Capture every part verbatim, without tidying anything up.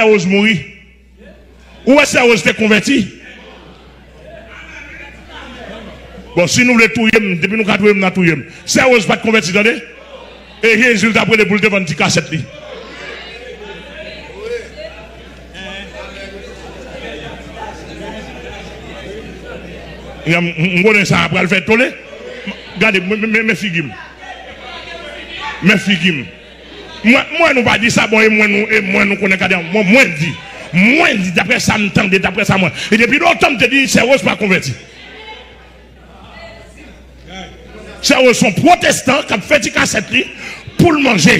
Sè Rose mouri. Ou wè Sè Rose te konvèti? Bon, si nou vle touye m, depi nou ka touye m, n a touye m. Sè Rose pa t konvèti, tande. E Jezi l t ap rele pou l te vann ti kasèt li. M, m, m konnen sa a pral fè tole. Gade, men, men, men figi m. Men figi m. Mwen, mwen nou pa di sa, bon, e mwen nou, e mwen nou konnen kade mwen, mwen di. Mwen di, daprè sa m tande, daprè sa mwen. E depi lontan m te di, Sè Rose pa konvèti. Sè Rose se yon pwotestan k ap fè ti kasèt li pou l manje.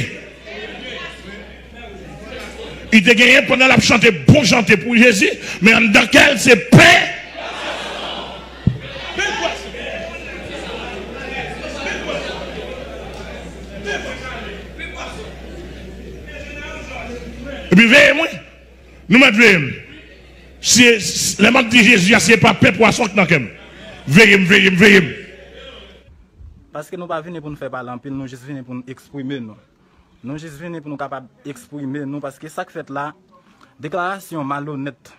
Li te genyen pandan l ap chante bon chante pou Jezi, men anndan kè l se pen. Epi veye mwen. Nou mèt veye m. Si, si, lè m ap di Jezi a, se pa pen pwason k nan kè m. Veye m, veye m, veye m. Paske nou pa vini pou n fè pale anpil, nou jis vini pou n eksprime nou. Nou jis vini pou nou kapab eksprime nou, paske sa k fèt la, deklarasyon malonèt,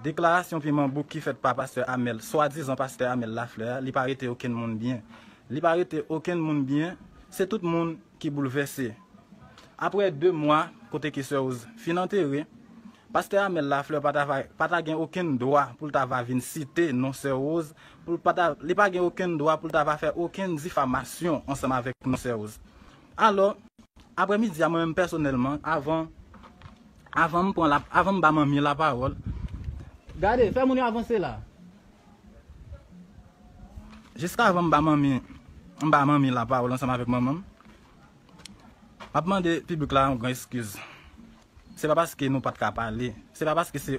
deklarasyon piman bouk ki fèt pa pastè Amèl, swadizan pastè Amèl Laflè a, li pa rete okenn moun byen. Li pa rete okenn moun byen, se tout moun ki boulvèse. Apre de mwa, kote ke Sè Rose fin antere, pastè Amèl Laflè pa ta va, pa ta gen okenn dwa pou l ta va vin site non Sè Rose, pou l pa ta, li pa gen okenn dwa pou l ta va fè okenn difamasyon ansanm avèk non Sè Rose. Alò, aprèmidi a, mwen menm pèsonèlman, avan, avan m pran la, avan m ba manmi lapawòl, gade, fè moun yo avanse la. Jiska avan m ba manmi, m ba manmi lapawòl ansanm avèk manman m, m ap mande piblik la yon gran eskiz. Se pa paske nou pa t ka pale. Se pa paske se,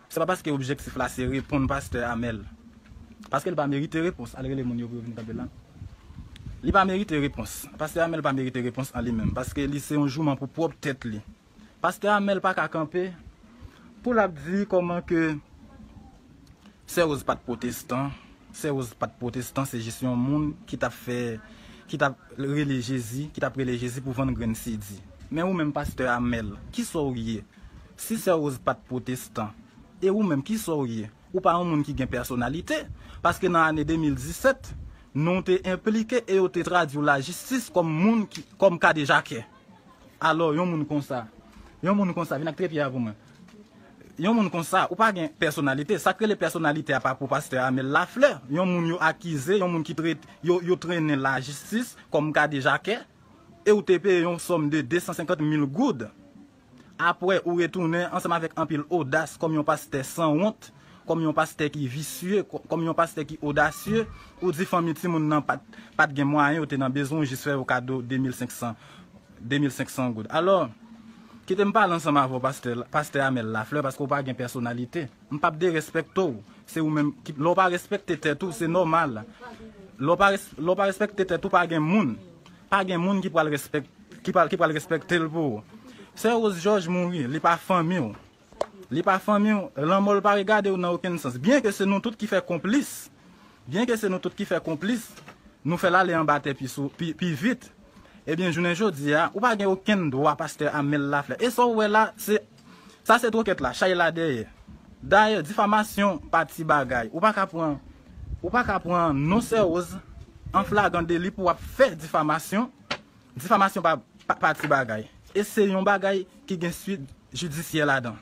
se pa paske objektif la se reponn pastè Amèl. Paske l pa merite repons. Al rele moun yo pou yo vin kanpe la. Li pa merite repons. Pastè Amèl pa merite repons an li menm. Paske li se yon jouman pou pwòp tèt li. Pastè Amèl pa ka kanpe pou l ap di kòman ke Sè Rose pa t pwotestan. Sè Rose pa t pwotestan, se jis yon moun ki t ap fè, ki t ap rele Jezi, ki t ap rele Jezi pou vann grenn sidi. Men ou menm, pastè Amèl, kisa w ye? Si Sè Rose pa t pwotestan, e ou menm, kisa w ye? Ou pa yon moun ki gen pèsonalite, paske nan ane de mil disèt, non w te enplike e yo te tradui w lajistis kòm moun ki, kòm kadejakè. Alò, yon moun konsa, yon moun konsa, vin ak trepye a pou mwen. Yon moun konsa, ou pa gen pèsonalite. Sa k rele pèsonalite a pa pou pastè Amèl Laflè. Yon moun yo akize, yon moun ki trete, yo, yo trennen lajistis kòm kadejakè, e ou te peye yon sòm de de san senkant mil goud. Apre, ou retounen ansanm avèk anpil odas kòm yon pastè sanwont, kòm yon pastè ki visye, kò-, kòm yon pastè ki odasye, ou di fanmi timoun nan pa t, pa t gen mwayen, yo te nan bezwen, ou jis fè yo kado de mil senk san, de mil senk san goud. Alò, kite m pale ansanm avè w, pastè, pastè Amèl Laflè, paske w pa gen pèsonalite. M p ap derespekte w. Se ou menm ki, lè w pa respekte tèt ou, se nòmal. Lè w pa res-, lè w pa respekte tèt ou, pa gen moun. Pa gen moun ki pral respèk-, ki pral, ki pral respekte l pou ou. Sè Rose Georges mouri, li pa fanmi w. Li pa fanmi w, lanmò l pa regade w nan okenn sans. Byen ke se nou tout ki fè konplis, byen ke se nou tout ki fè konplis, nou fè l ale anba tè pi sou, pi, pi vit. Ebyen, jounen jodi a, ou pa gen okenn dwa, pastè Amèl Laflè. E sa w wè la, se, sa se twokèt la, chay la dèyè. Dayè, difamasyon pa ti bagay. Ou pa ka pran, ou pa ka pran non Sè Rose an flagran deli pou w ap fè difamasyon. Difamasyon pa, pa, pa ti bagay. E se yon bagay ki gen swit jidisyè ladan.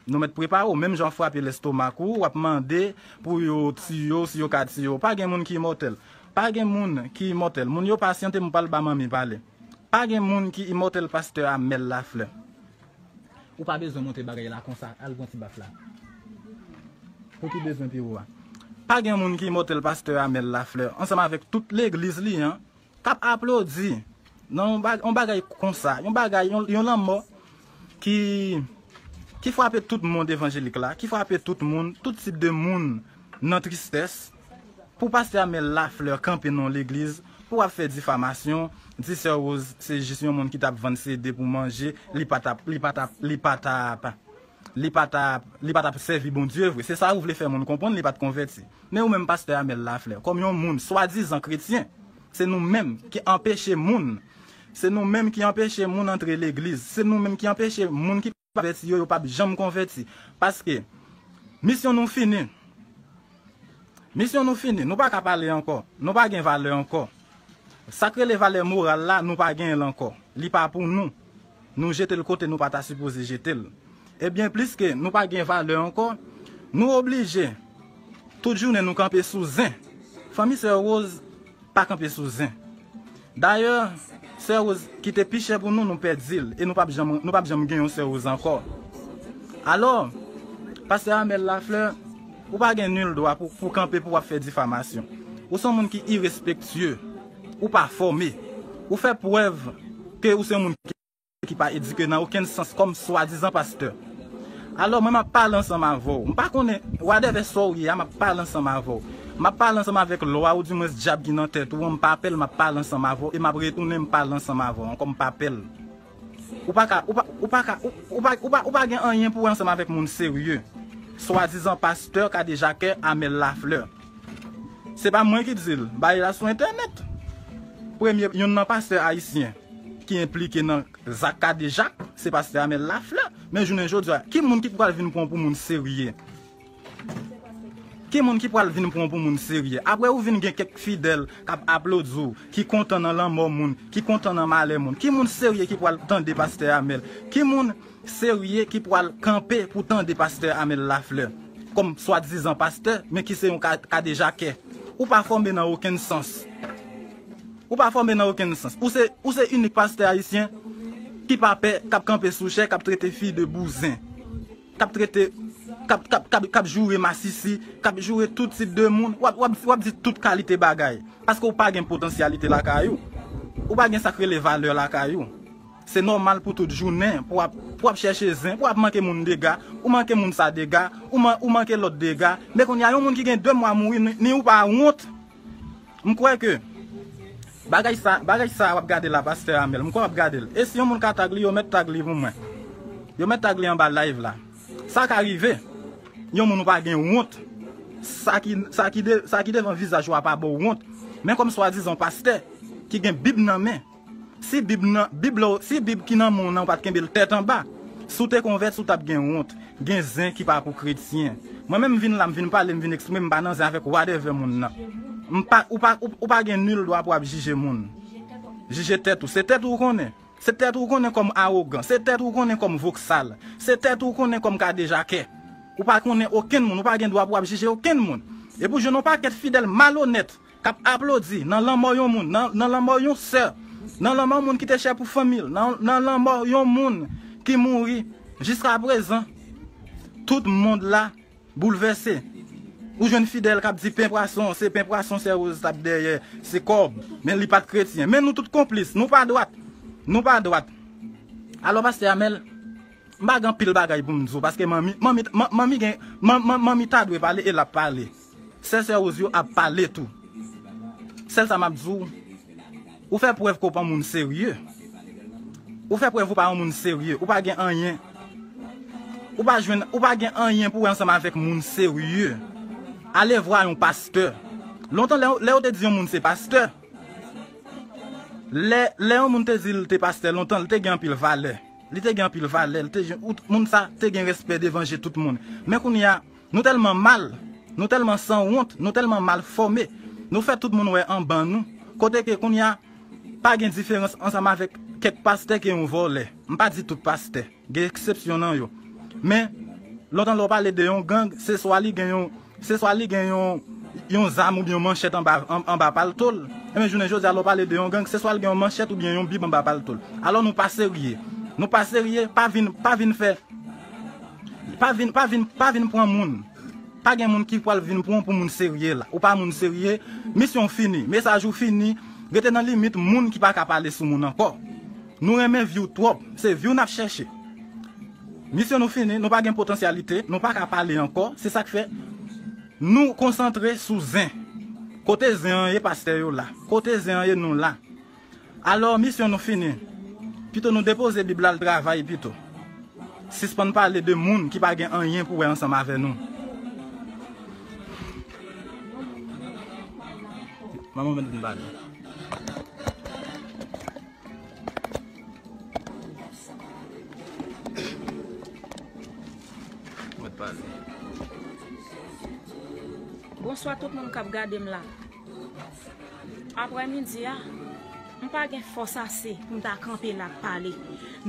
Nou mèt prepare w, menm jan w frape lestomak ou, w ap mande pou yo tiye w, si yo ka tiye w. Pa gen moun ki imòtèl. Pa gen moun ki imòtèl. Moun yo pasyante, m pral ba manmi pale. Pa gen moun ki imòtèl, pastè Amèl Laflè. Ou pa bezwen monte bagay la konsa, al pran ti baf la. Pou ki bezwen pi wo a? Pa gen moun ki imòtèl, pastè Amèl Laflè, ansanm avèk tout legliz li an, k ap aplodi nan yon ba-, yon bagay konsa, yon bagay, yon, yon lanmò ki, ki frape tout mond evanjelik la, ki frape tout moun, tout tip de moun nan tristès, pou pastè Amèl Laflè kanpe nan yon legliz, pou ap fè difamasyon, di Sè Rose se jis yon moun ki t ap vann C D pou manje, li pa t ap, li pa t ap, li pa t ap, li pa t ap, li pa t ap sèvi Bondye vre. Se sa ou vle fè moun konprann, li pa t konvèti. Men ou menm, pastè Amèl Laflè, kòm yon moun swadizan kretyen, se nou menm ki anpeche moun Se nou menm ki anpeche moun antre legliz. Se nou menm ki anpeche moun ki konvèti yo, yo p ap janm konvèti. Paske misyon nou fini. Misyon nou fini. Nou pa ka pale ankò. Nou pa gen valè ankò. Sa k rele valè moral la, nou pa genyen l ankò. Li pa pou nou. Nou jete l kote nou pa ta sipoze jete l. Ebyen, pliske nou pa gen valè ankò, nou oblije tout jounen nou kanpe sou zen. Fanmi Sè Rose pa kanpe sou zen. Dayè, Sè Rose ki te pi chè pou nou, nou pèdi l, e nou p ap janm, nou p ap janm gen yon Sè Rose ankò. Alò, Pastè Amel Lafleur, ou pa gen nil dwa pou, pou kanpe pou w ap fè difamasyon. Ou se yon moun ki irespektye, ou pa fòme, ou fè prèv ke ou se yon moun ki ki pa edike nan okenn sans kòm swadizan pastè. Alò, mwen, m ap pale ansanm avè w. M pa konnen, whatever sa w ye a, m ap pale ansanm avè w. M ap pale ansanm avèk lwa, oudimwens dyab ki nan tèt ou an, m pa pè l, m ap pale ansanm avè w, e m ap retounen, m pale ansanm avè w ankò, m pa pè l. Ou pa ka, ou pa, ou pa ka, ou, ou pa, ou pa, ou pa gen anyen pou wè ansanm avèk moun serye. Swadizan pastè kadejakè Amel Lafleur. Se pa mwen ki di l, bagay la sou entènèt. Premye, youn nan pastè ayisyen ki enplike nan zak kadejak, se pastè Amel Lafleur. Men jounen jodi a, ki moun ki pral vin pran w pou moun serye? Ki moun ki pral vin pran w pou moun serye? Apre ou vin gen kèk fidèl k ap aplodi w, ki kontan nan lanmò moun, ki kontan nan malè moun. Ki moun serye ki pral tande pastè Amel? Ki moun serye ki pral kanpe pou tande pastè Amel Lafleur kòm swadizan pastè, men ki se yon ka-, kadejakè? Ou pa fòme nan okenn sans. Ou pa fòme nan okenn sans. Ou se, ou se inik pastè ayisyen ki pa pè, k ap kanpe sou chè, k ap trete fi de bouzen, k ap trete, k ap, k ap, k ap, k ap joure masisi, k ap joure tout tip de moun. W ap, w ap, w ap di tout kalite bagay. Paske ou pa gen potansyalite lakay ou. Ou pa gen sa k rele valè lakay ou. Se nòmal pou tout jounen, pou w ap, pou w ap chèche zen, pou w ap manke moun dega, ou manke moun sa dega, ou man-, ou manke lòt dega. Men kounye a, yon moun ki gen de mwa mouri, ni, ni ou pa wont. M kwè ke bagay sa, bagay sa w ap gade la, pastè Amel, m kwè w ap gade l. E si yon moun ka tag li, yo mèt tag li pou mwen. Yo mèt tag li anba live la. Sa ka rive. Yon moun ou pa gen wont. Sa ki, sa ki de-, sa ki devan vizaj ou a pa ba w wont. Men kòm swadizan pastè ki gen Bib nan men, si Bib nan, Bib la, si Bib ki nan men w nan ou pa t kenbe l tèt anba, si w te konvèti, ou t ap gen wont. Gen zen ki pa pou kretyen. Mwen menm m vin la, m vin pale, m vin eksprime, m pa nan zen avèk whatever moun nan. M pa, ou pa, ou, ou pa gen nil dwa pou w ap jije moun. Jije tèt ou. Se tèt ou w konnen. Se tèt ou w konnen kòm awogan. Se tèt ou w konnen kòm voksal. Se tèt ou w konnen kòm kadejakè. Ou pa konnen okenn moun. Ou pa gen dwa pou w ap jije okenn moun. E pou jwenn yon pakèt fidèl malonèt k ap aplodi nan lanmò yon moun, nan, nan lanmò yon sè, nan lanmò yon moun ki te chè pou fanmi l, nan, nan lanmò yon moun ki mouri. Jiskaprezan, tout mond la boulvèse. Ou jwenn fidèl k ap di pen pwason, se pen pwason Sè Rose t ap dèyè, se kòb, men li pa t kretyen. Men nou tout konplis, nou pa dwat. Nou pa dwat. Alò, pastè Amel, m pa gen anpil bagay pou m di w, paske manmi, manmi, man-, manmi gen, man-, man-, manmi ta dwe pale e l ap pale. Sè, Sè Rose yo ap pale tou. Sèl sa m ap di w, ou fè prèv ke w pa yon moun serye. Ou fè prèv ou pa yon moun serye. Ou pa gen anyen. Ou pa jwenn, ou pa gen anyen pou wè ansanm avèk moun serye. Ale vwa yon pastè. Lontan, lè, lè yo te di yon moun se pastè, lè, lè yon moun te di l te pastè lontan, li te gen anpil valè. Li te gen anpil valè. Li te gen, ou, moun sa te gen respè devan je tout moun. Men kounye a, nou tèlman mal, nou tèlman sanwont, nou tèlman mal fòme, nou fè tout moun wè anban nou. Kote ke kounye a, pa gen diferans ansanm avèk kèk pastè ke yon vòlè. M pa di tout pastè. Gen eksepsyon nan yo. Men, lontan lè w pale de yon gang, se swa li gen yon, se swa li gen yon, yon zam oubyen yon manchèt anba, an-, anba palto l. Enben, jounen jodi a, lè w pale de yon gang, se swa li gen yon manchèt oubyen yon bib anba palto l. Alò, nou pa serye. Nou pa serye, pa vin, pa vin fè, pa vin, pa vin, pa vin pran moun. Pa gen moun ki pral vin pran w pou moun serye la. Ou pa moun serye, misyon w fini, mesaj ou fini, rete nan limit moun ki pa ka pale sou moun ankò. Nou renmen vi w twòp, se vi w n ap chèche. Misyon nou fini, nou pa gen potansyalite, nou pa ka pale ankò, se sa k fè nou konsantre sou zen. Kote zen an ye, pastè yo la? Kote zen an ye, nou la? Alò, misyon nou fini. Pito nou depoze Bib la al travay pito. Sispann pale de moun ki pa gen anyen pou wè ansanm avè nou. Manman mwen vin pale. Bonswa tout moun k ap gade m la. Aprè midi a, m pa gen fòs ase pou m ta kanpe la ap pale.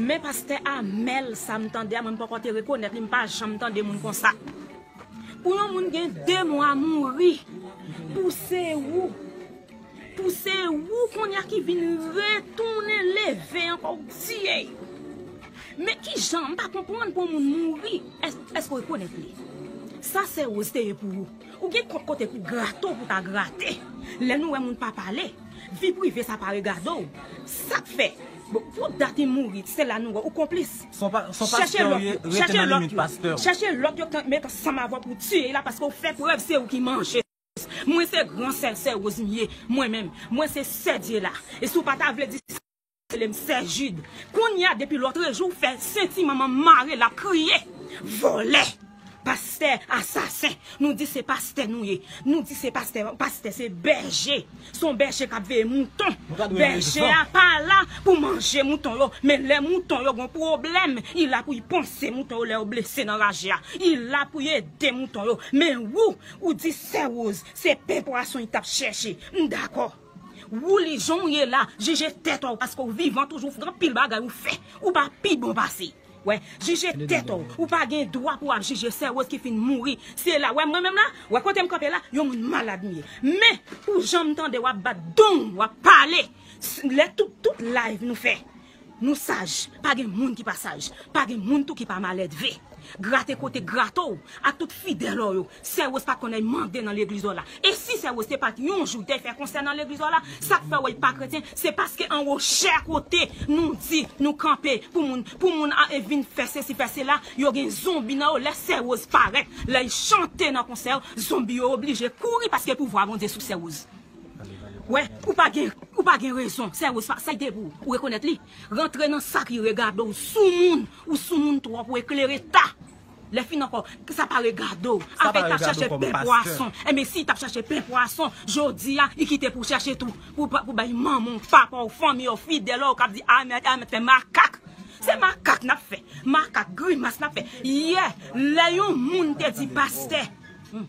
Men pastè Amèl, sa m tande a, mwen m poko te rekonèt li, m pa janm tande moun konsa. Pou yon moun gen de mwa mouri, pou se ou, pou se ou kounye a ki vin retounen leve ankò, ou tiye. Men kijan, m pa konprann pou yon moun mouri, èske, èske w rekonèt li? Sa sè Rose te ye pou ou. Ou gen kont kote pou grate w pou ta grate. Lè nou wè moun pa pale, vi prive sa pa regade w. Sa k fè? Bon, pou dat li mouri, se la nou wè ou konplis. Chèche lòt yo, chèche lòt yo, chèche lòt yo k met ansanm avè w pou tiye la, paske w fè prèv se ou ki manje. Mwen se gran sè, sè Rose m ye, mwen menm. Mwen se sè Dye la. E si w pa ta vle di, rele m sè Jid. Kounye a, depi lòtrejou, w fè senti manman m mare, l ap kriye. Vòlè! Pastè asasen! Nou di se pastè nou ye. Nou di se pastè, pastè se bèje. Se yon bèje k ap veye mouton. Bèje a pa la pou manje mouton yo. Men lè mouton yo gon pwoblèm, li la pou li panse mouton yo lè yo blese nan raje a. Li la pou li ede mouton yo. Men ou, ou di sè Rose, se pen pwason li t ap chèche. M dakò. Ou li jan w ye la, jije tèt ou, paske w vivan toujou, w gen anpil bagay ou fè. Ou pa pi bon pase. Wè, jije tèt ou. Ou pa gen dwa pou w ap jije sè Rose ki fin mouri. Se la, wè mwen menm la, wè kote m kanpe la, yon moun malad m ye. Men, pou jan m tande w ap bat dong, w ap pale. Lè tout, tout live nou fè, nou saj. Pa gen moun ki pa saj. Pa gen moun tou ki pa maledve. Grate kote grate w ak tout fidèl ou yo. Sè Rose pa t konn al mande nan legliz ou la. E si sè Rose te pat yon jou te fè konsè nan legliz ou la, sa k fè w wè l pa kretyen, se paske an wochè kote nou di, nou kanpe pou moun, pou moun a, e vin fè sesi, fè sela, yo gen zonbi nan yo. Lè sè Rose parèt, lè l chante nan konsè yo, zonbi yo oblije kouri paske pouvwa Bondye sou sè Rose. Wè, ou pa gen, ou pa gen rezon. Sè Rose, sa, sa l te pou ou. Ou rekonèt li. Rantre nan sa ki regade w. Soumoun, ou soumoun twòp, ou eklere ta. Lè fin ankò, sa pa regade w. Afè l t ap chache pen pwason. Enben, si l t ap chache pen pwason, jodi a, li kite pou chèche tou. Pou, pou bay manman w, papa w, fanmi w, fidèl ou k ap di, "Amèt, Amèt fè makak." Se makak n ap fè. Makak, grimas n ap fè. Yè, lè yon moun te di pastè, hmm,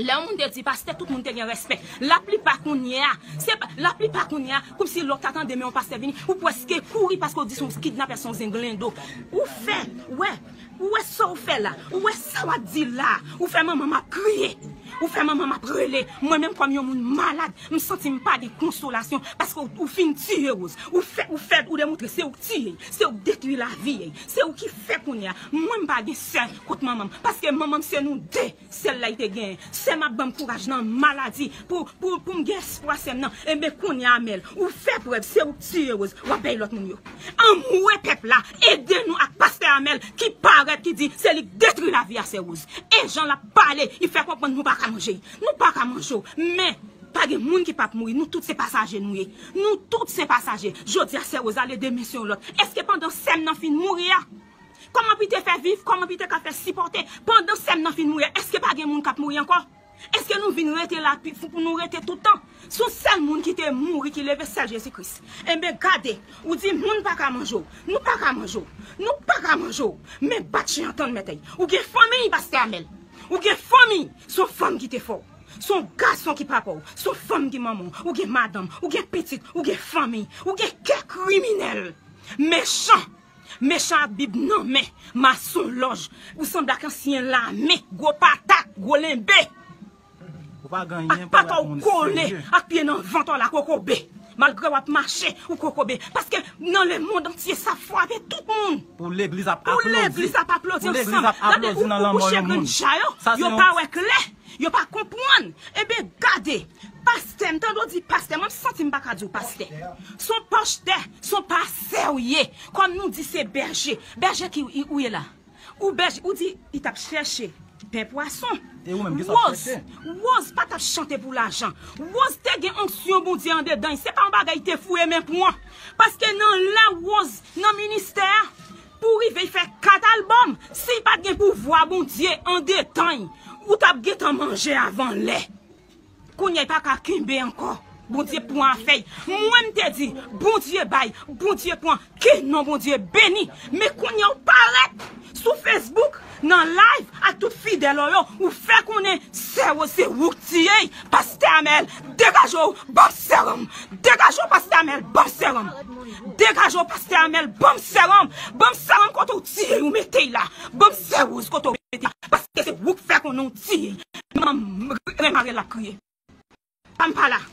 lè yon moun te di pastè, tout moun te gen respè. Laplipa kounye a, se pa, laplipa kounye a, kòmsi lè w ta tande men yon pastè vini, ou prèske kouri paske w di se yon kidnapè, se yon zenglendo. Ou fè, wè, ou wè sa w fè la, ou wè sa w ap di la, ou fè manman m ap kriye, ou fè manman m ap rele. Mwen menm kòm yon moun malad, m santi m pa gen konsolasyon paske w, ou fin tiye Rose. Ou fè, ou fè, ou demontre se ou k tiye, se ou k detwi lavi, se ou ki fè kounye a. Mwen m pa gen sè kont manman m paske manman m se nou de. Sèl la li te genyen. Sè m ap ban m kouraj nan maladi pou, pou, pou m gen espwa sè m nan. Enben kounye a Amèl, ou fè prèv, se ou k tiye Rose, w ap bay lòt moun yo. Anmwe pèp la, ede nou ak pastè Amèl ki parèt, ki di se li k detwi lavi a sè Rose. E jan l ap pale, li fè konprann nou pa ka manje. Nou pa ka manje w. Men, pa gen moun ki p ap mouri. Nou tout se pasaje nou ye. Nou tout se pasaje. Jodi a sè Rose ale, demen se yon lòt. Èske pandan sè m nan fin mouri a, kòman pou l te fè viv, kòman pou l te ka fè sipòte pandan sè m nan fin mouri a? Èske pa gen moun k ap mouri ankò? Èske nou vin rete la pou, pou nou rete tout tan? Se yon sèl moun ki te mouri, ki leve, sèl Jezi Kris. Enben, gade, ou di moun pa ka manje w. Nou pa ka manje w. Nou pa ka manje w. Men bat chen an tann mèt. Ou gen fanmi, pastè Amèl. Ou gen fanmi. Se yon fanm ki te fè w. Se yon gason ki papa w. Se yon fanm ki manman w. Ou gen madanm. Ou gen pitit. Ou gen fanmi. Ou gen kè kriminèl. Mechan. Mechan ak bib nan men, masonlòj. Ou sanble ak ansyen lame, gwo patat, gwo lenbe. Ou pa gen anyen pou wè ak moun serye. Ak pata w kole, ak pye nan vant w la kokobe. Malgre w ap mache, ou kokobe. Paske nan lemonn antye, sa frape tout moun. Pou legliz ap aplodi. Pou legliz ap aplodi ansanm. Gade, ou, ou kouche grenn ja yo, yo pa wè klè. Yo pa konprann. Enben, gade, pastè, m tande w di pastè, mwen m santi m pa ka di w pastè. Se yon pastè, se yon pastè w ye. Kòm nou di se bèje. Bèje ki ou, ou ye la. Ou bèje, ou di, li t ap chèche pen pwason. E ou menm, kisa w ap chèche? Rose, Rose pa t ap chante pou lajan. Rose te gen onksyon Bondye andedan l. Se pa yon bagay li te fouye men pran. Paske nan la Rose, nan ministè a, pou rive fè kat albòm, si l pa t gen pouvwa Bondye andedan l, ou t ap gentan manje avan lè. Kounye a, li pa ka kenbe ankò. Bondye pran afè l. Mwen, m te di, Bondye bay, Bondye pran, ke non Bondye beni. Men kounye a, ou parèt sou Facebook, nan live, ak tout Dèlò yo, ou fè konnen Sè Woz se ou k tiye l. Pastè Amèl, degaje w, ban m sèranm. Degaje w, Pastè Amèl, ban m sèranm. Degaje w, Pastè Amèl, ban m sèranm. Ban m sèranm kote w tiye l, ou mete l la. Ban m Sè Woz kote w mete l la. Paske se ou k fè konnen w tiye l. Manman m, Renmare l ap kriye. Pa m pa la.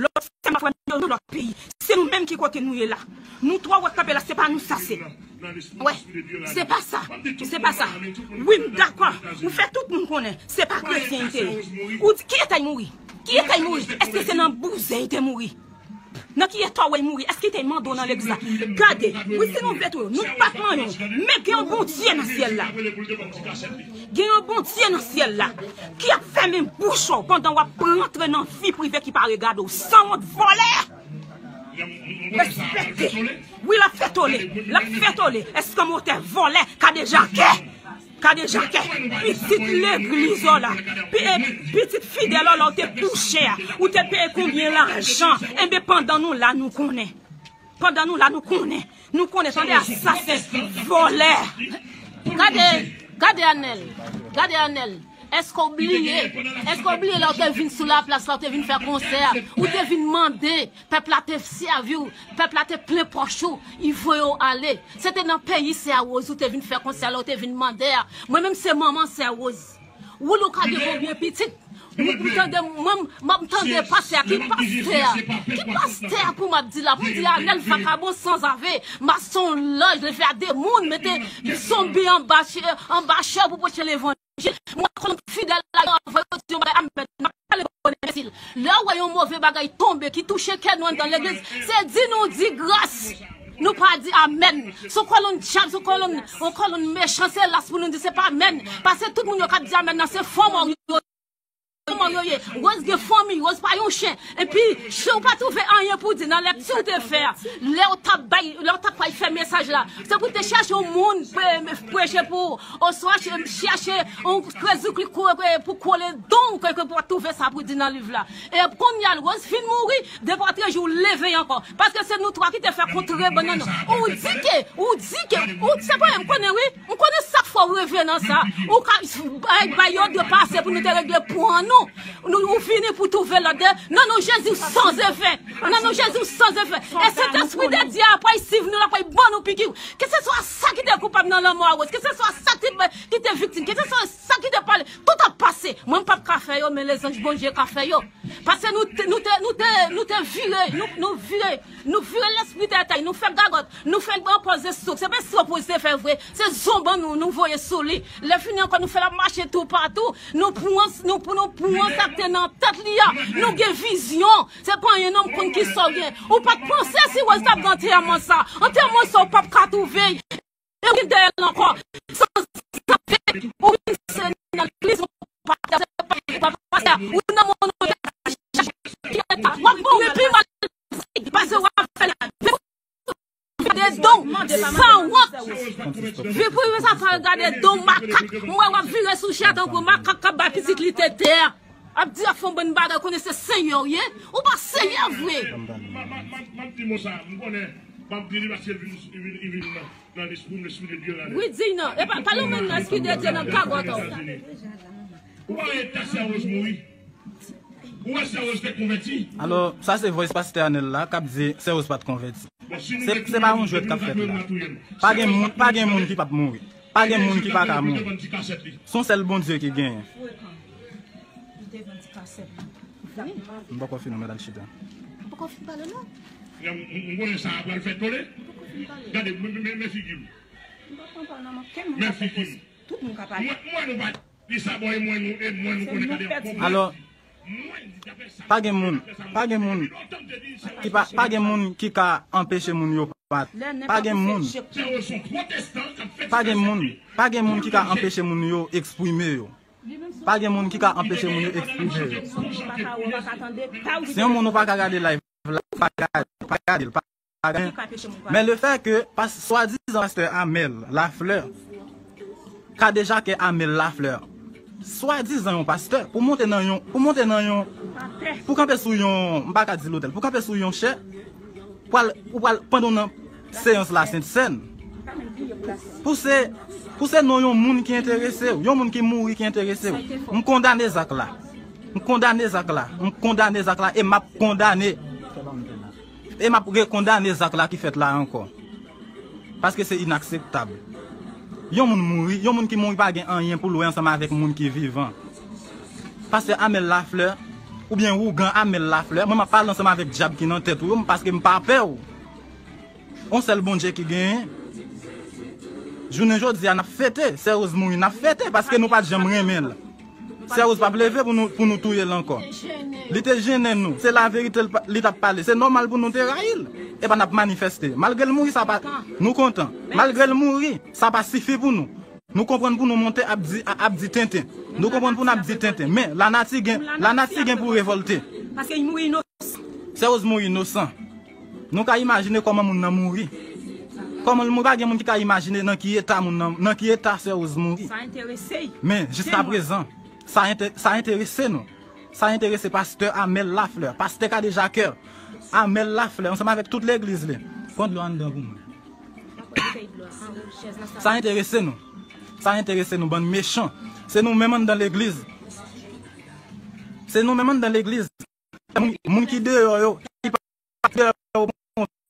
Lòt sè m ak frè m yo nan lòt peyi. Se nou menm ki kote nou ye la. Nou twò wè kanpe la, se pa nou sa se. Wè, se pa sa. Se pa sa. Wi, m dakò. Ou fè tout moun konnen. Se pa kretyen li te ye. Ou di, ki eta l mouri? Ki eta l mouri? Èske se nan bouzen li te mouri? Nan ki eta w wè l mouri? Èske li te mande w nan legliz la? Gade, wi, si nou vle tou, nou pa t manyen w. Men gen yon Bondye nan syèl la. Gen yon Bondye nan syèl la ki ap fèmen bouch ou pandan w ap rantre nan vi prive ki pa regade w. Sanwont, vòlè! Respekte! Wi, l ap fè tole. L ap fè tole. Èske motè vòlè, kadejakè? Kadejakè, pitit legliz ou la, pi- eh, pitit fidèl ou la, ou te kouche a, ou te peye konbyen lajan? Enben, pandan nou la, nou konnen. Pandan nou la, nou konnen. Nou konnen, tande, asasen, vòlè. Gade, gade Anèl. Gade Anèl. Èske w bliye? Èske w bliye lè w te vin sou laplas la, w te vin fè konsè a? Ou te vin mande, pèp la te sèvi w, pèp la te plen pòch ou, li voye w ale. Se te nan peyi Sè Woz ou te vin fè konsè a, lè w te vin mande a. Mwen menm se manman Sè Woz. Woulou ka gen konbyen pitit? M tande, mwen, m ap tande pastè a, ki pastè a? Ki pastè a pou m ap di la? Pou m di Anèl vakabon sanzave, masonlòj, leve a demoun, mete zonbi anba chè, anba chè pou preche levanjil. Mwen, kolonn fidèl la, yo anvoye yo di yon bagay, amèn. M ap pale bon enbesil. Lè w wè yon move bagay tonbe ki touche kè nou anndan legliz, se di nou di gras. Nou pa di amèn. Se yon kolonn dyab, se yon kolonn, yon kolonn mechan, se las pou nou di se pa amèn. Paske tout moun yo k ap di amèn nan, se fò mò yo. Kòman yo ye? Woz gen fanmi, Woz pa yon chen. Epi, si w pa twouve anyen pou di nan lèkti w te fè a, lè w t ap bay, lè w t ap pral fè mesaj la, se pou w te chèche yon moun pre- preche pou ou, oswa ch- chèche yon krezouki pou kole don ke pou w twouve sa pou di nan liv la. E kounye a, Woz fin mouri, depi w ap rejou leve ankò. Paske se nou twa ki te fè kontre bann nan. Ou di ke, ou di ke, ou se pa m konnen wi. M konnen sa k fè w reve nan sa. Ou ka bay, bay yo de pase pou nou te regle pran nou. Nou, ou vini pou twouve lòt de. Nan non Jezi, w san zefe. Nan non Jezi, w san zefe. E Sentespri de Dye a pral swiv nou, l ap pral ban nou piki. Keseswa sa ki te koupab nan lanmò a Woz, keseswa sa ki te, ki te viktim, keseswa sa ki te pale, tout ap pase. Mwen, m p ap ka fè yo, men lezanj Bondye ka fè yo. Paske nou te, nou te, nou te, nou te vire, nou, nou vire, nou vire lespri tètèy, nou fè gagòt, nou fè l pran pòz de souk. Se pa souk pou se fè vre, se zonban nou, nou voye sou li. Lè fini ankò, nou fè l ap mache toupatou. Nou pran, nou, nou pran sa k te nan tèt li a. Nou gen vizyon. Se pa anyen non, m konn ki sa w gen. Ou pa t panse si Woz t ap gen antèman sa. Antèman sa, ou p ap ka twouve l. Yo vin dèyè l ankò. San zave, ou vin se nan legliz, ou pa, ou pa pastè, ou nan moun, ou ta, w ap mouri pi mal. Pase w ap fè la. Gade don, sanwont. Vi prive sa, sa gade don makak. M wè w ap vire sou chè tankou makak k ap bay pitit li tete a. Ap di ap fè yon bann bagay, konnen se senyè w ye. Ou pa senyè vre. M ap di mo sa, m konnen, m ap di li paske l vin, li vin, li vin nan. Nan lespri m, lespri de Dye la. Wi, di non. E pa, pa lonmen nan lespri de Dye nan kagòt ou. Ou pa wè ta Sè Woz mouri? Ou wè Sè Woz te konvèti? Alò, sa se voice pastè Anèl la k ap di Sè Woz pa t konvèti. Se, se pa yon jwèt k ap fèt la. Pa gen moun, pa gen moun ki p ap mouri. Pa gen moun ki pa ka mouri. Se yon sèl Bondye ki genyen. M poko fini, mwen al chita. M poko fin pale non. M konnen sa a pral fè tole. Gade, men, men, men figi m. Men figi m. Tout moun ka pale. Mwen, mwen nou pa di sa, bon, e mwen nou, e mwen nou konnen gade. Alò, pa gen moun, pa gen moun ki pa, pa gen moun ki ka anpeche moun yo pa, pa gen moun, pa gen moun, pa gen moun ki ka anpeche moun yo eksprime yo. Pa gen moun ki ka anpeche moun yo eksprime yo. Se yon moun ou pa ka gade live la, ou pa gade, ou pa gade l, pa gade. Men le fè ke pas, swadizan pastè Amèl Laflè, kadejakè Amèl Laflè, swadizan yon pastè, pou monte nan yon, pou monte nan yon, pou kanpe sou yon, m pa ka di lotèl, pou kanpe sou yon chè, pral, ou pral pandan w nan seyans la Sent Sèn. Pou se, pou se non yon moun ki enterese w, yon moun ki mouri ki enterese w. M kondane zak la. M kondane zak la. M kondane zak la e m ap kondane. E m ap rekondane zak la ki fèt la ankò. Paske se inakseptab. Yon moun mouri, yon moun ki mouri pa gen anyen pou l wè ansanm avèk moun ki vivan. Pastè Amel Laflè, oubyen ougan Amel Laflè, mwen m ap pale ansanm avèk dyab ki nan tèt ou yo, paske m pa pè w. On sèl Bondye ki genyen. Jounen jodi a, n ap fete. Sè Rose mouri, n ap fete, paske nou pa t janm renmen l. Sè Rose p ap leve pou nou, pou nou touye l ankò. Li te jennen nou. Se laverite l pa- li t ap pale. Se nòmal pou nou te rayi l. Epa n ap manifeste. Malgre l mouri, sa pa. Nou kontan. Malgre l mouri, sa pa sifi pou nou. Nou konprann pou nou monte ap di, ap di tenten. Nou konprann pou n ap di tenten. Men, lanati gen, lanati gen pou revòlte. Paske li mouri inosan. Sè Rose mouri inosan. Nou ka imajine kòman moun nan mouri. Kòman l mouri, pa gen moun ki ka imajine nan ki eta moun nan, nan ki eta Sè Rose mouri. Sa enterese. Men, jiska prezan, sa ente- sa enterese nou. Sa enterese pastè Amel Laflè, pastè Kadejakè, Amel Laflè, ansanm avèk tout legliz li. Pran dlo anndan pou mwen. Sa enterese nou. Sa enterese nou, bann mechan. Se nou menm anndan legliz. Se nou menm anndan legliz. Moun, moun ki deyò yo, ki pa deyò yo,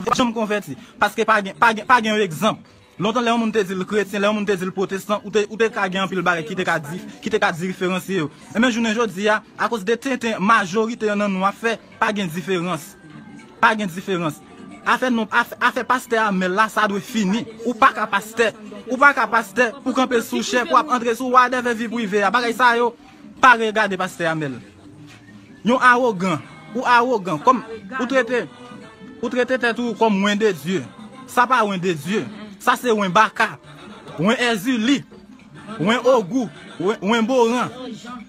pa janm konvèti. Paske pa gen, pa gen, pa gen yon egzanp. Lontan, lè yon moun te di l kretyen, lè yon moun te di l pwotestan, ou te, ou te ka gen anpil bagay ki te ka di, ki te ka diferansye yo. Enben, jounen jodi a, akoz de tenten majorite nan nou ap fè, pa gen diferans. Pa gen diferans. Afè non, afè, afè pastè Amel la, sa dwe fini. Ou pa ka pastè. Ou pa ka pastè pou kanpe sou chè, pou ap antre sou wadèvè vi prive a. Bagay sa yo, pa regade pastè Amel. Yon awogan. Ou awogan. Kòm ou trete, ou trete tèt ou kòm wen de Dye. Sa pa wen de Dye. Sa se wen baka. Wen èzili. Wen ogou. Wen, wen boran.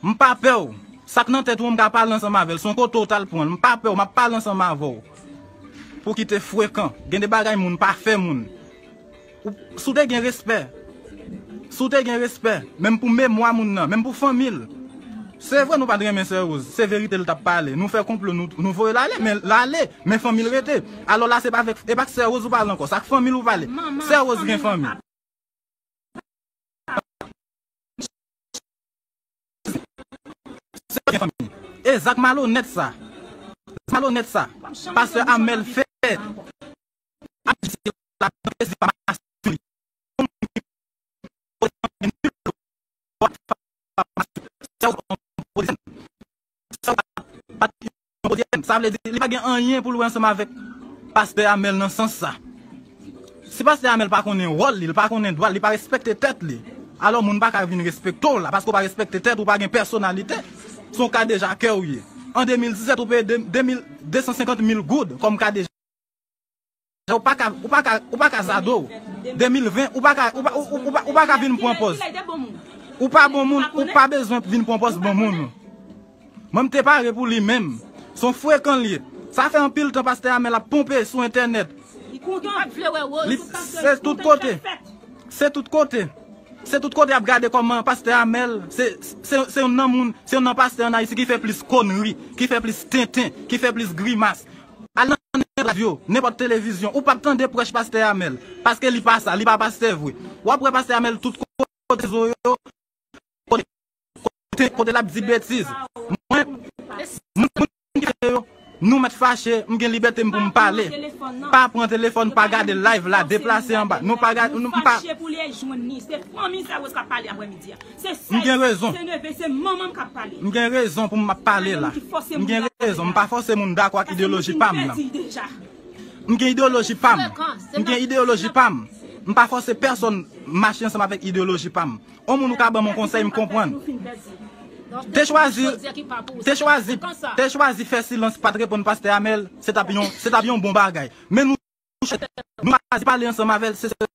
M pa pè w. Sa k nan tèt ou, m ka pale ansanm avè l. Se yon kote w t al pran l. M pa pè w, m ap pale ansanm avè w. Pou kite frekan. Gen de bagay moun pa fè moun. Ou- Si w te gen respè, si w te gen respè, menm pou memwa moun nan, menm pou fanmi l. Se vre nou pa t renmen Sè Rose, se verite l t ap pale. Nou fè konplo, nou, nou voye l ale, men l ale, men fanmi l rete. Alò la, se pa avèk, e pa k Sè Rose ou pale ankò, se ak fanmi l ou pale. Sè Rose gen fanmi. Sè gen fanmi. E zak malonèt sa. Zak malonèt sa. Pastè Amel fè. Ap di se la, se pa masyon li. Sa w pa t yon kote. Sa vle di, li pa gen anyen pou l wè ansanm avèk pastè Amel nan sans sa. Si pastè Amel pa konnen wòl li, li pa konnen dwa l, li pa respekte tèt li, alò moun pa ka vin respekte w la, paske w pa respekte tèt ou, pa gen pèsonalite. Se yon kadejakè w ye. An de mil disèt, ou peye de, de mil, de san senkant mil goud kòm kadejakè. Ou pa ka, ou pa ka, ou pa ka zado. De mil ven, ou pa ka, ou pa, ou, ou, ou pa, ou pa ka vin pran pòz. Ou pa bon moun, ou pa bezwen vin pran pòz bon moun. Mwen, m te pare pou li menm. Se yon frekan l ye. Sa fè anpil tan pastè Amel ap ponpe sou entènèt. Li kontan, li pa t vle wè Rose. Li, se tout kote. Se tout kote. Se tout kote y ap gade kòman pastè Amel, se, se, se youn nan moun, se youn nan pastè ann Ayiti ki fè plis konri, ki fè plis tenten, ki fè plis grimas. Al nan nenpòt radyo, nenpòt televizyon, ou p ap tande prèch pastè Amel, paske li pa sa, li pa pastè vre. W ap wè pastè Amel tout kote zo yo, kote, kote, kote l ap di betiz. Mwen, moun, moun ki fache yo, nou mèt fache, m gen libète m pou m pale. Pa pran telefòn, pa gade live la, deplase anba. Nou pa gade, nou pa. Fache pou li al jwenn li. Se fanmi Sè Rose k ap pale aprèmidi a. Se sè, se neve, se manman m k ap pale. M gen rezon pou m ap pale la. M gen rezon. M pa fòse moun dakò ak ideoloji pa m nan. M gen ideoloji pa m. M gen ideoloji pa m. M pa fòse pèsonn mache ansanm avèk ideoloji pa m. On moun ou ka ban m yon konsèy, m konprann. Te chwazi, te chwazi, te chwazi fè silans, pa t reponn pastè Amel, se t ap yon, se t ap yon bon bagay. Men nou, nou chwazi pale ansanm avè l, se sèl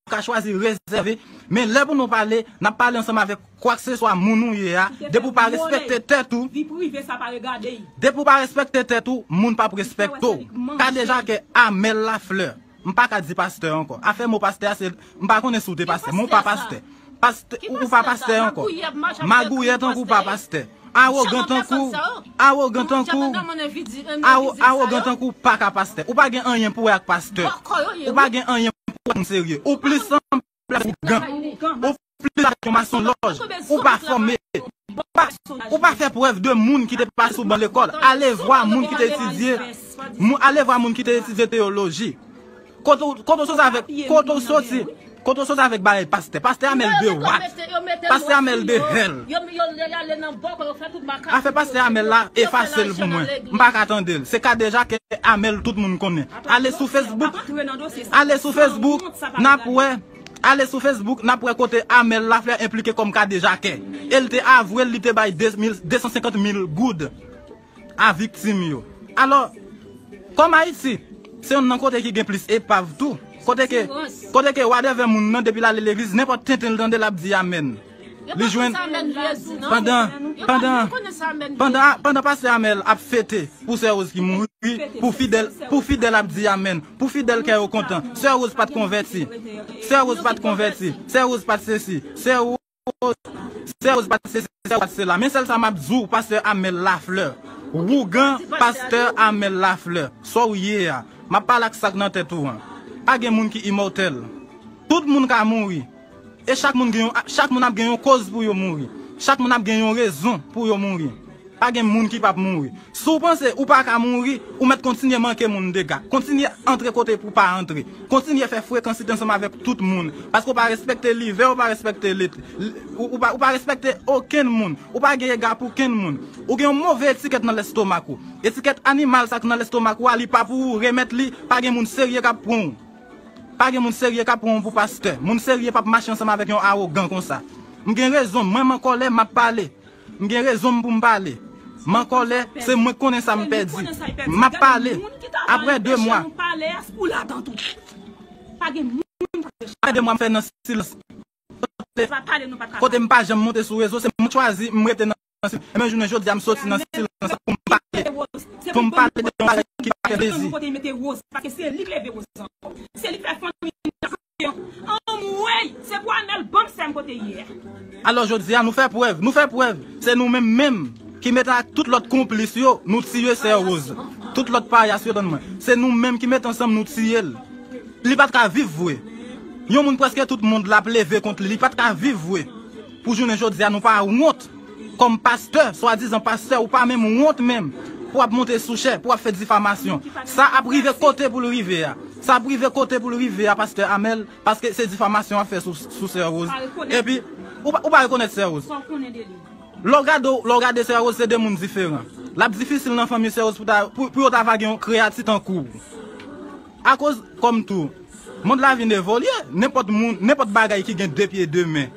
ou ka chwazi rezève. Men lè pou nou pale, n ap pale ansanm avèk kwakseswa moun ou ye a. Depi w pa respekte tèt ou, depi w pa respekte tèt ou, moun p ap respekte w. Kadejakè Amel Laflè. M pa ka di pastè ankò. Afè mo pastè a, se, m pa konnen si w te pastè, men w pa pastè. Pastè, ou, ou pa pastè ankò. Magouyè tankou w pa pastè. Awogan tankou, awogan tankou, awo- awogan tankou pa ka pastè. Ou pa gen anyen pou wè ak pastè. Ou pa gen anyen pou wè ak moun serye. Ou plis sanble ak ougan. Ou plis ak yon masonlòj. Ou pa fòme. Ou pa, ou pa fè prèv de moun ki te pase sou ban lekòl. Ale vwa moun ki te etidye. Mou- Ale vwa moun ki te etidye teyoloji. Kote w- kote w soti avèk, kote w soti, kote w soti avèk bagay pastè? Pastè Amèl de what? Pastè Amèl de hell. Afè pastè Amèl la, efase l pou mwen. M pa ka tande l. Se kadejakè Amèl tout moun konnen. Ale sou Facebook. Ale sou Facebook, n ap wè. Ale sou Facebook, n ap wè kote Amèl Laflè enplike kòm kadejakè. E l te avwe l, li te bay de mil, de san senkant mil goud a viktim yo. Alò, kòm Ayiti, se youn nan kote ki gen plis epav tou. Kote ke, kote ke whatever moun nan, depi l ale legliz, nenpòt tenten l tande, l ap di amèn. Li jwenn pandan, pandan, pandan, pandan pastè Amèl ap fete pou sè Rose ki mouri, pou fidèl, pou fidèl ap di amèn, pou fidèl kè yo kontan. Sè Rose pa t konvèti. Sè Rose pa t konvèti. Sè Rose pa t sesi. Sè Rose, sè Rose pa t sesi, sè Rose pa t sela. Men sèl sa m ap di w, pastè Amèl Laflè. Wougan pastè Amèl Laflè. Sa w ye a? M ap pale ak sa k nan tèt ou an. Pa gen moun ki imòtèl. Tout moun ka mouri. E chak moun gen yon, chak moun ap gen yon koz pou yo mouri. Chak moun ap gen yon rezon pou yo mouri. Pa gen moun ki p ap mouri. Si w panse ou pa ka mouri, ou mèt kontinye manke moun dega. Kontinye antre kote pou pa antre. Kontinye fè frekansite ansanm avèk tout moun. Paske ou pa respekte livè, ou pa respekte lit. Ou, ou pa, ou pa respekte okenn moun. Ou pa gen ega pou kenn moun. Ou gen yon move etikèt nan lestomak ou. Etikèt animal sa k nan lestomak ou a, li pa pou ou, remèt li, pa gen moun serye k ap pran w. Pa gen moun serye k ap pran w pou pastè. Moun serye p ap mache ansanm avèk yon awogan konsa. M gen rezon, mwen m an kòlè, m ap pale. M gen rezon m pou m pale. M an kòlè, se mwen k konnen sa m pèdi. M ap pale. Apre de mwa. Apre de mwa m fè nan silans. Kote, kote m pa janm monte sou rezo, se mwen chwazi, m rete nan silans. Enben, jounen jodi a, m soti nan silans pou m pale. Pou m pale de yon bagay ki pa fè plezi. Anmwey, se pou Amèl ban m sè m kote yè. Alò, jodi a, nou fè prèv, nou fè prèv. Se nou menm menm ki mete ak tout lòt konplis yo, nou tiye sè Rose. Tout lòt payas yo, tann mwen. Se nou menm ki mete ansanm, nou tiye l. Li pa t ka viv vre. Yon moun prèske tout mond la ap leve kont li, li pa t ka viv vre. Pou jounen jodi a, nou pa wont. Kòm pastè, swadizan pastè, ou pa menm wont menm pou w ap monte sou chè, pou w ap fè difamasyon. Sa ap rive kote pou l rive a. Sa ap rive kote pou l rive a, pastè Amèl, paske se difamasyon w ap fè sou, sou sè Rose. Epi, ou pa, ou pa rekonèt sè Rose. Lè w gade, lè w gade sè Rose, se de moun diferan. L ap difisil nan fanmi sè Rose pou ta, pou, pou yo ta va gen yon kreyati tankou w. Akoz, kòm tou, mond la vin evolye, nenpòt moun, nenpòt bagay ki gen de pye, de men,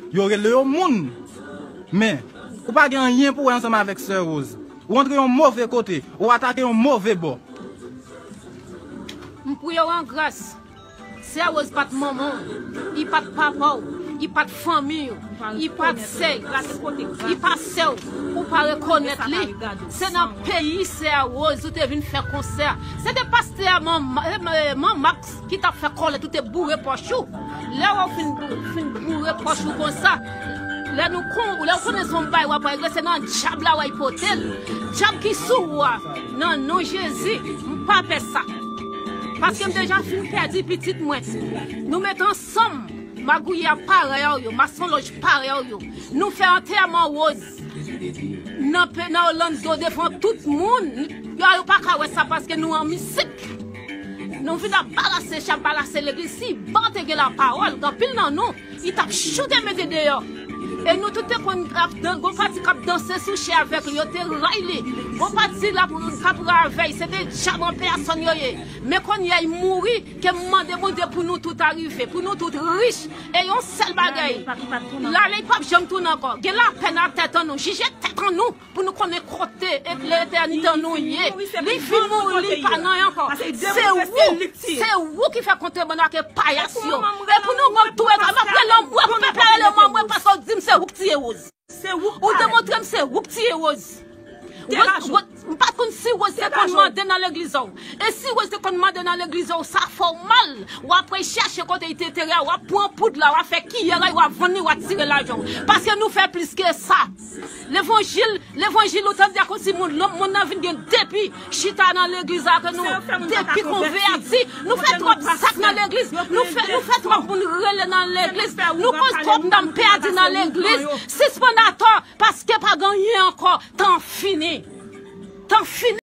yo rele yo moun. Men, ou pa gen anyen pou wè ansanm avèk sè Rose. Ou antre yon move kote, ou atake yon move bò. M priye w an gras. Sè Rose pa t manman w, li pa t papa w, li pa t fanmi w, li pa t sè, li pa sè w, ou pa rekonèt li. Se nan peyi sè Rose ou te vin fè konsè. Se te pastè Manma-, eh, Manmax ki t ap fè kòlèt, ou te boure pòch ou. Lè w fin bou-, fin boure pòch ou konsa, lè nou kon-, lè w konnen se yon bay w ap regle, se nan dyab la w al pote l. Dyab ki sou ou a, nan non Jezi, m pa pè sa. Paske m deja fin pèdi pitit mwen. Nou met ansanm, magouya parèy yo, masonlòj parèy yo. Nou fè antèman Rose nan pe-, nan Orlando devan tout moun. Yo, yo pa ka wè sa paske nou an misik. Nou vin ap balase chap, balase legliz. Si ban te gen lapawòl, gen anpil nan nou, li t ap choute mete deyò. E nou tout te konn ap dan-, gon pati k ap danse sou chè avèk li, yo te ray li. Gon pati l ap, k ap ravèy, se te dyab an pèsòn yo ye. Men kounye a, li mouri, ke m mande Bondye pou nou tout arive, pou nou tout rich. E yon sèl bagay, lale li p ap janm tounen ankò. Gen lapèn a tèt an nou, jije tèt an nou, pou nou konnen kote e letènite an nou ye. Li fin mouri, li pa nan ankò. Se ou, se ou ki fè kontrebann ak payas yo. E pou nou ban tou, e m ap rele w, mwen, pèp la rele w, mwen, paske w di m se ou k tiye Rose. Ou demontre m se ou k tiye Rose. Rose, Rose, M pa t konn si Rose te konn mande nan legliz ou. E si Rose te konn mande nan legliz ou, sa fè w mal. W ap al chèche kote li te enterre a, w ap pran poud la, w ap fè kiyè a, w ap vann li, w ap tire lajan w. Paske nou fè plis ke sa. Levanjil, levanjil, ou tande a konsi moun, lòm moun nan vin gen depi chita nan legliz la ke nou, depi konvèti, nou fè twòp zak nan legliz, nou fè, nou fè twòp moun rele nan legliz, nou koz twòp nanm pèdi nan legliz, sispann atò, paske pa gen anyen ankò, tan fini. Tan fini.